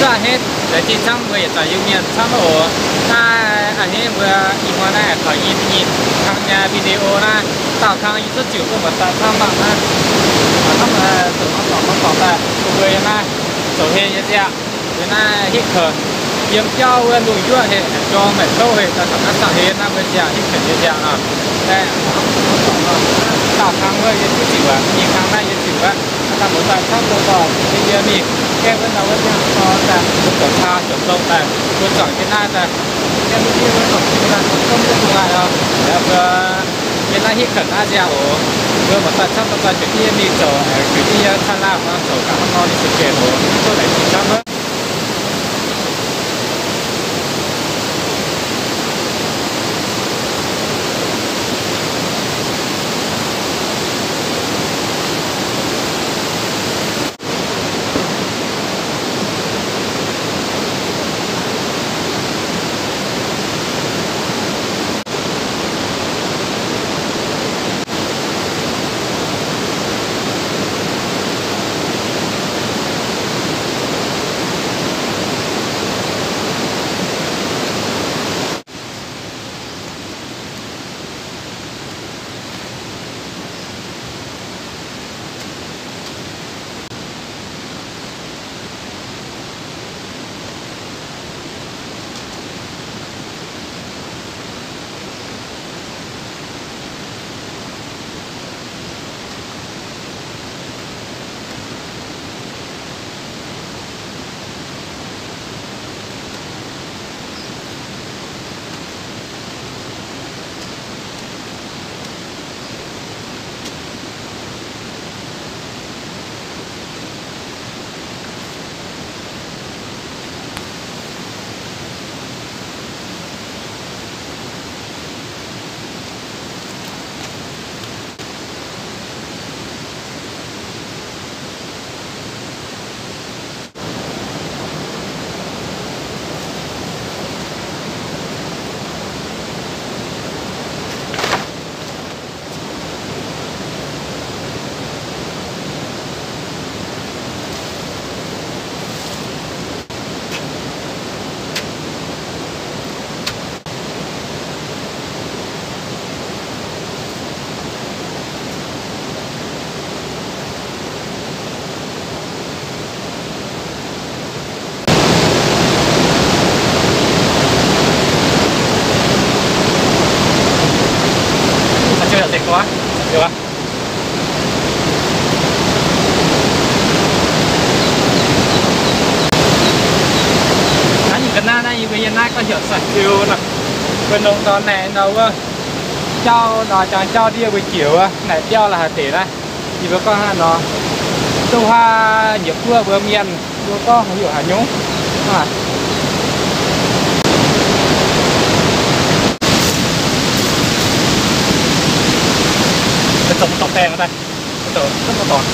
A'hneiv laengz zingh camv, mbuo yietc zungv Iu-Mienh camv oc. Naaiv a'hneiv mbuo ih hnoi naaiv aengx taux yie nyei kang nyei video naaiv, dauh kang yie zuqv ziux duqv muoz-doic camv mangc naaiv. Hnamv zoux norm dorngc norm dorngc daaih bun mbuo yiem naaiv zoux heh nyei nziaauc. Yiem naaiv hitv kouc, yiem biauv wuov lungh yuoqv heh, aengx jorm aengx kouv heh, daaih taux naaiv saah heh naaiv mbuo nziaauc hitv kouc nyei nziaauc nor. Dauh kang wuov yie zuqv ziux aqv, nyei kang naaiv yie ziux aqv. Naaiv daaih muoz-doic camv zoux dorngc, yie mingh gaeqv wuov ndau wuov ziangh dorh daaih, mbuo zoux caa zoux dongh daaih, mbuo zuangx jienv naaiv daaih, yiem mbuo dorngc jienv daaih, mbuo gomv duqv dungh aqv nor. Mbuo yiem naaiv hitv kouc naaiv nziaauc oc. Mbuo muoz-doic camv zoux daaih ziouc jienv yie mingh zoux, ziouc jienv yie caa laangh nor zoux gaax hnangv nor ninh se geh oc. Mv duqv laengz zingh camv wuov. Naaiv ninh ga'naaiv naaiv yie mbuo yiem naaiv gorngv heuc sa'jiu nor. Mbuo longc dorh naaic nor wuov jauv nor, jangx jauv ndiev mbuo jiex wuov naaic biauv la'haaix deix naaiv. Yie mbuo gorngv hnangv nor, zungv huaav nyiec buov mbuo mienh mbuo gorngv heuc haaix nyungc. Zoux dorngx baengh daaih. Zoux, zoux dorngx.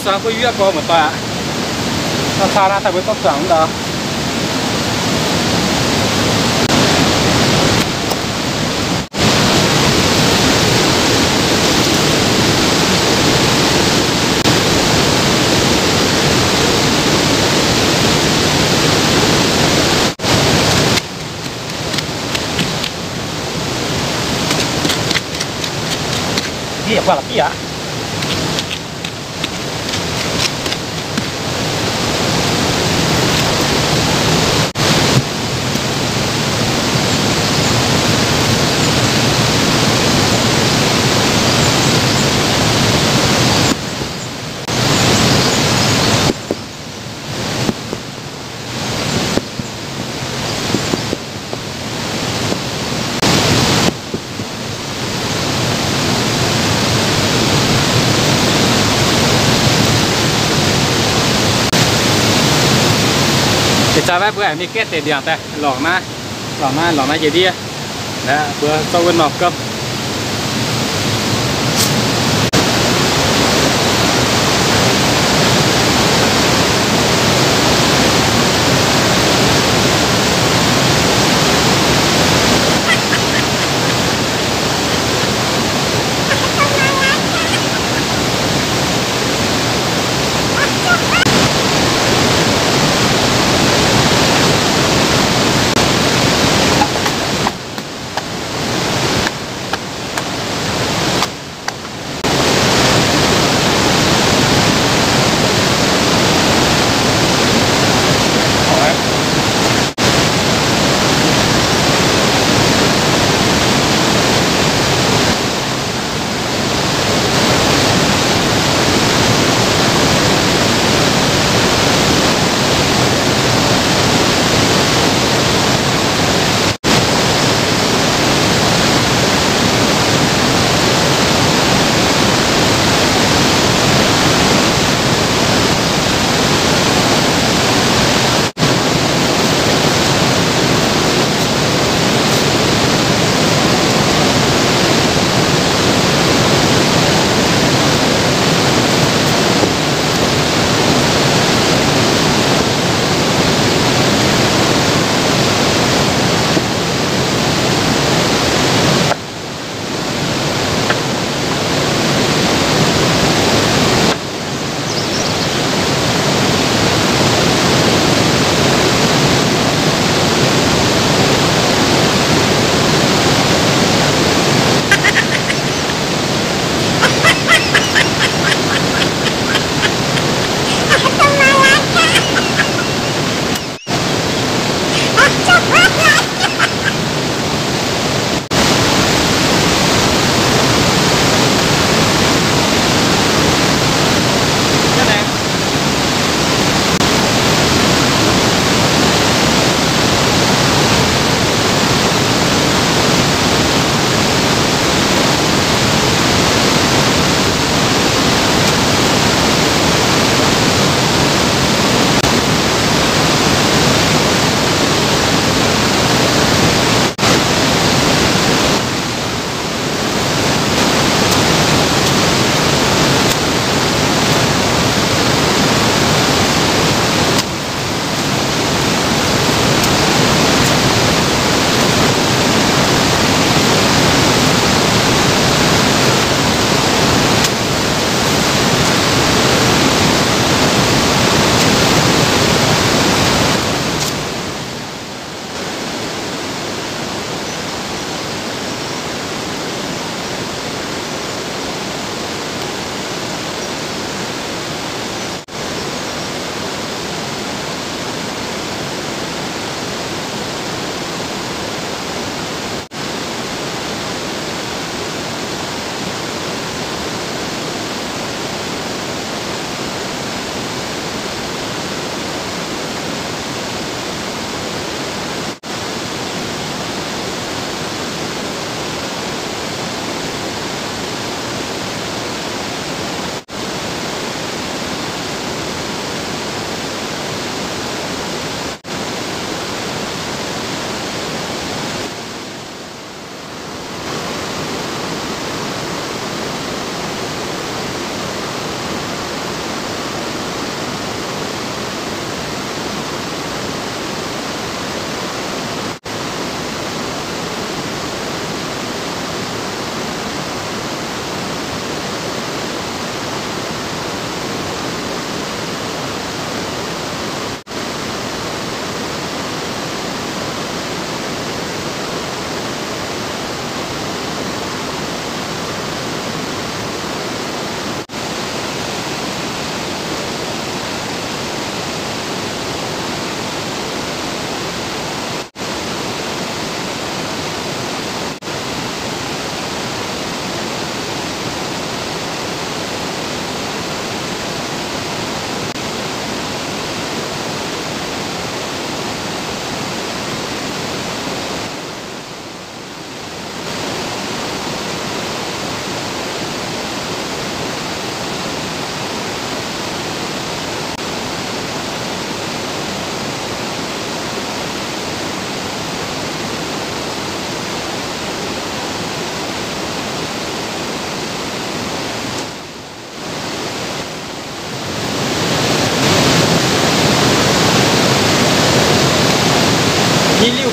Zuangx gu'nyuoqv gorx muoz-doic aqv. Caa naaiv daaih mbuo zorqv zuangx mv dau. Yie yaac guangc la'bieiv aqv. Ih zanc mbuo aengx mingh gaeqv deix ndiangx daaih lorngc naaiv, lorngc naaiv, lorngc naaiv njiec ndiev. Naaiv mbuo zorqv wuov norm gomv.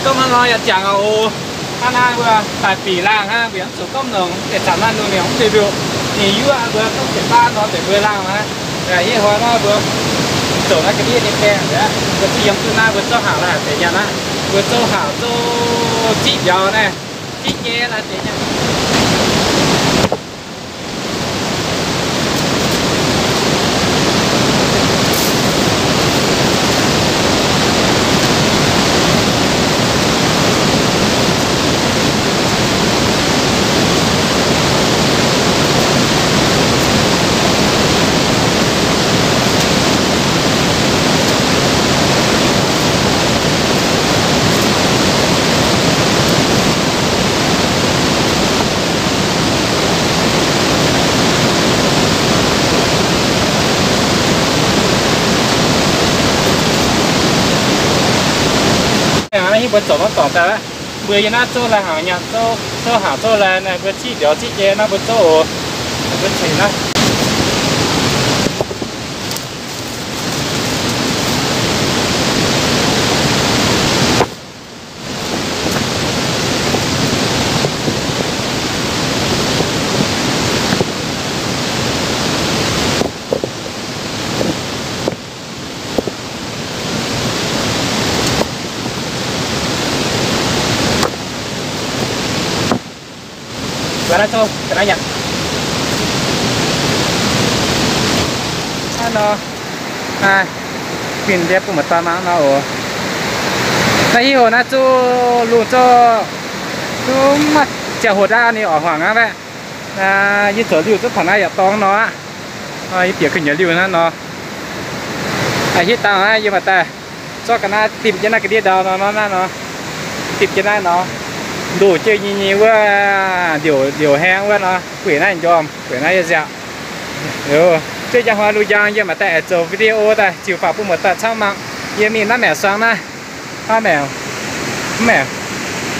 Gorngv hnangv nor yaac jangx oc. Hnangv naaiv mbuo daaih bieqc laangh hnangv, mbuo mv zuqc gorngv longx, deix zanc naaiv lungh ninh mv duih mbiouh. Ninh yuoqv mbuo gorngv jienv baav nor deix mbuo laangh hnangv. Yaac ih hnoi naaiv mbuo zoux naaiv ga'ndiev nyei gaengh aqv, mbuo zungv yiem duqv naaiv, mbuo zouv haac laaix deix nyanc aqv. Mbuo zouv haac zouv ziqv mbiauz naaiv, ziqv nyei laaix deix nyanc. Naaiv hingv mbuo zoux norm dorngx daaih aqv. Mbuo yiem naaiv zouv lai hnaangx nyanc, zouv, zouv haac zouv lai naaiv, mbuo ziqv mbiauz ziqv nyei naaiv mbuo zouv oc. Mbuo ceix naaiv. Ga'naaiv zouv, ga'naaiv nyanc. Hnangv nor, fingx ndiev bun muoz-doic mangc nor oc. Naaiv hiuv naaiv zuqc lungh zouv, zuqc maiv ziangh hoc ndau ninh oix hmuangx aqv. Yie zoux liuh zuqc taux naaiv yaac dorngx nor aqv. Yie bieqc kuh nyuoz liuh hnangv nor. Hitv dangh naaiv yie maaih daaih zorqv ga'naaiv dimh jienv naaiv ga'ndiev ndau nor, nor naaiv nor, dimh jienv naaiv nor, ndoh jienv nyei nyei wuov, ndiouc ndiouc haeng wuov nor, gueic naaiv njormh, gueic naaiv yie nziaauc. Ziouc njang hnoi lungh njang yie maaih daaih aengx zoux video daaih ziux faaux bun muoz-doic camv mangc. Yie mingh naaiv maengc suang naaiv, naaiv maengc, mv maengc,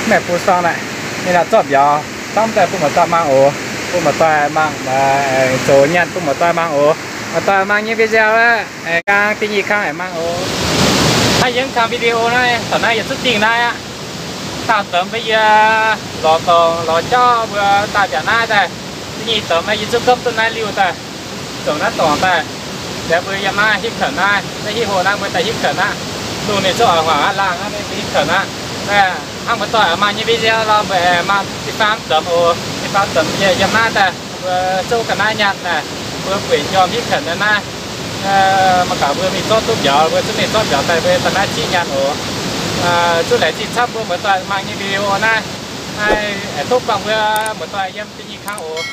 mv maengc bun suang naaiv, ninh naaic zorqv mbiauz camv daaih bun muoz-doic mangc oc. Bun muoz-doic mangc, zoux nyanc bun muoz-doic mangc oc. Muoz-doic mangc nyei video aeqv, gaang dingh nyei kang aengx mangc oc. Hnangv yie mv kang video naaiv, taux naaiv yietc zungv dingh naaiv aqv. Dangh deix mbuo yie lorz dorngx lorz jauv mbuo daaih mbiaauc naaiv daaih, da'nyeic deix mbuo yie zungv gomv duqv naaiv liuh daaih, zoux naaiv dorngx daaih. Liuz mbuo yiem naaiv hitv kouc naaiv, naaiv hitv hoc naaiv mbuo daaih hitv kouc naaiv. Lungh ninh zungv oix hmuangx aqv, laangh hnangv naaiv hitv kouc naaiv. Hnangv muoz-doic maaih nyei video nor mbuo aengx maaih jiu-baang zoux oc, jiu-baang zoux yiem naaiv daaih, mbuo zouv ga'naaiv nyanc naaic, mbuo bueix njormh hitv kouc naaiv naaiv. Mangc gaax mbuo mingh zorqv duqv mbiauz, mbuo zungv mingh zorqv mbiauz daaih mbuo daaih naaiv zieqv nyanc oc. Zungv laengz zingh camv mbuo muoz-doic mangc nyei video naaiv. Naaiv aengx tov buangh mbuo muoz-doic yiem da'nyeic kang oc.